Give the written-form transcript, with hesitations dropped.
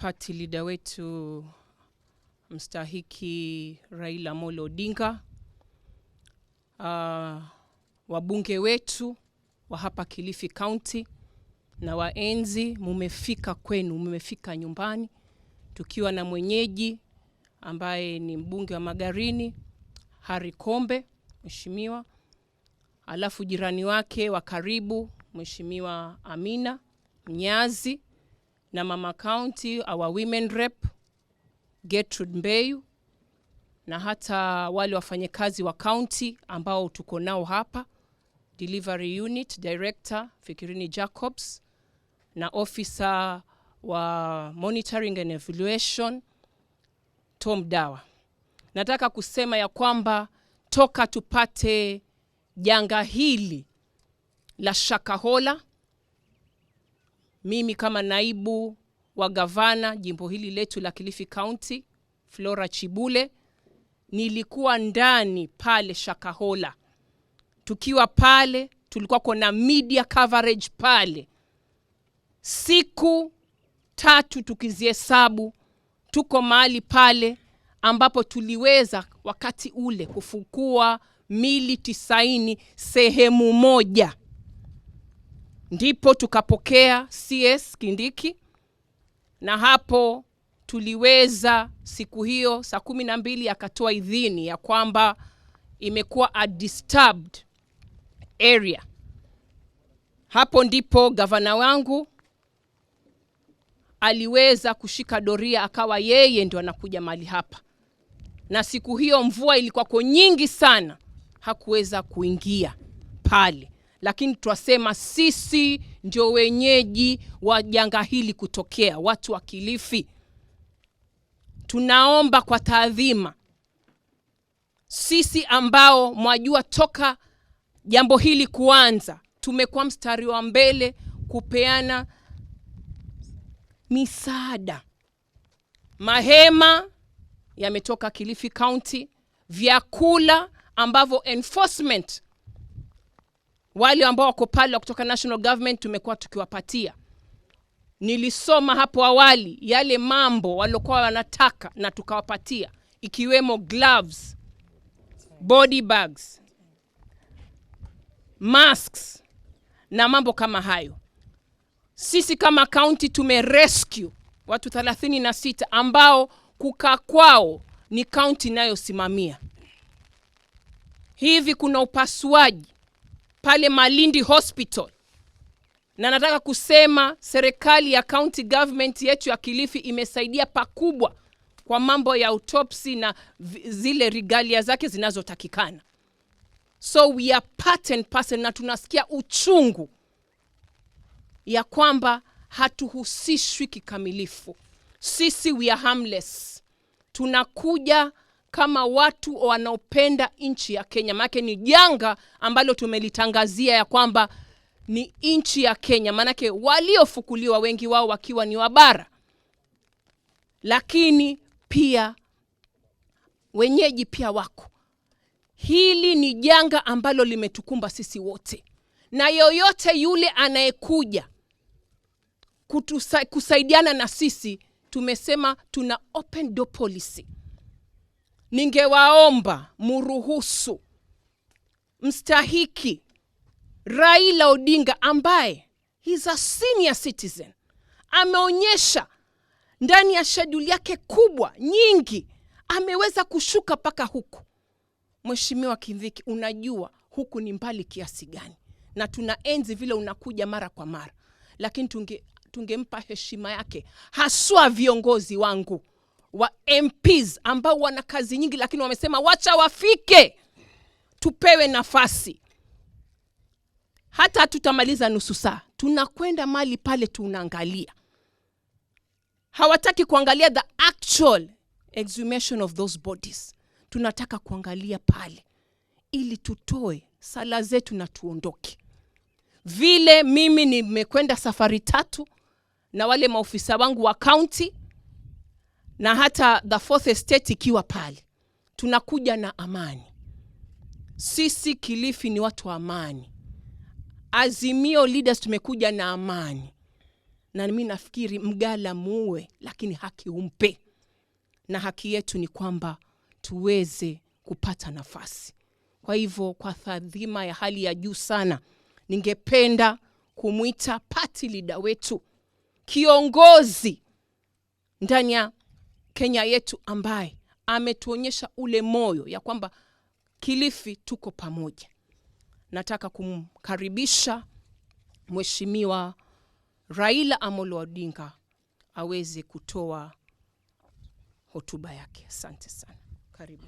Party leader wetu mstahiki Raila Amolo Odinga, wabunge wetu wa hapa Kilifi County na waenzi, mumefika kwenu, mumefika nyumbani, tukiwa na mwenyeji ambaye ni mbunge wa Magarini Harry Kombe mheshimiwa, alafu jirani wake wa karibu Mheshimiwa Amina Mnyazi na mama county, our women rep Gertrude Mbeyu, na hata wale wafanyakazi wa county ambao tuko nao hapa, delivery unit director Fikirini Jacobs na officer wa monitoring and evaluation Tom Dawa. Nataka kusema ya kwamba toka tupate janga hili la Shakahola, mimi kama naibu wa gavana jimbo hili letu la Kilifi County, Flora Chibule, nilikuwa ndani pale Shakahola. Tukiwa pale tulikuwa kuna media coverage pale, siku 3 tukizihesabu, tuko mahali pale ambapo tuliweza wakati ule kufukua mili 90 sehemu moja. Ndipo tukapokea CS Kindiki, na hapo tuliweza siku hiyo saa 12 akatoa idhini ya kwamba imekuwa a disturbed area. Hapo ndipo gavana wangu aliweza kushika doria, akawa yeye ndio anakuja mahali hapa, na siku hiyo mvua ilikuwa kwa nyingi sana, hakuweza kuingia pale, lakini twasema sisi ndio wenyeji wa janga hili kutokea, watu wa Kilifi. Tunaomba kwa taadhima, sisi ambao mwajua toka jambo hili kuanza tumekuwa mstari wa mbele kupeana misaada. Mahema yametoka Kilifi County, vyakula ambavyo enforcement wale ambao wako pale kutoka national government tumekuwa tukiwapatia. Nilisoma hapo awali yale mambo waliokuwa wanataka na tukawapatia, ikiwemo gloves, body bags, masks na mambo kama hayo. Sisi kama county tumerescue watu 36 ambao kukaa kwao ni county inayosimamia. Hivi kuna upasuaji pale Malindi Hospital, na nataka kusema serikali ya county government yetu ya Kilifi imesaidia pakubwa kwa mambo ya autopsy na zile regalia zake zinazotakikana. So we are part and parcel, na tunasikia uchungu ya kwamba hatuhusishwi kikamilifu. Sisi we are harmless, tunakuja kama watu wanaopenda nchi ya Kenya, maanake ni janga ambalo tumelitangazia ya kwamba ni nchi ya Kenya, maanake waliofukuliwa wengi wao wakiwa ni wabara, lakini pia wenyeji pia wako. Hili ni janga ambalo limetukumba sisi wote, na yoyote yule anayekuja kusaidiana na sisi, tumesema tuna open door policy. Ningewaomba muruhusu mstahiki Raila Odinga ambaye he's a senior citizen, ameonyesha ndani ya schedule yake kubwa nyingi, ameweza kushuka mpaka huku. Mheshimiwa Kindiki, unajua huku ni mbali kiasi gani, na tunaenzi vile unakuja mara kwa mara, lakini tungempa heshima yake, haswa viongozi wangu wa MPs ambao wana kazi nyingi, lakini wamesema wacha wafike, tupewe nafasi. Hata hatutamaliza nusu saa, tunakwenda mali pale, tunaangalia. Hawataki kuangalia the actual exhumation of those bodies, tunataka kuangalia pale ili tutoe sala zetu na tuondoke. Vile mimi nimekwenda safari 3 na wale maofisa wangu wa county na hata the fourth estate ikiwa pale, tunakuja na amani. Sisi Kilifi ni watu wa amani. Azimio leaders tumekuja na amani. Na mi nafikiri mgala muue, lakini haki umpe, na haki yetu ni kwamba tuweze kupata nafasi. Kwa hivyo, kwa taadhima ya hali ya juu sana, ningependa kumwita party leader wetu, kiongozi ndani ya Kenya yetu ambaye ametuonyesha ule moyo ya kwamba Kilifi tuko pamoja. Nataka kumkaribisha Mheshimiwa Raila Amolo Odinga aweze kutoa hotuba yake. Asante sana, karibu.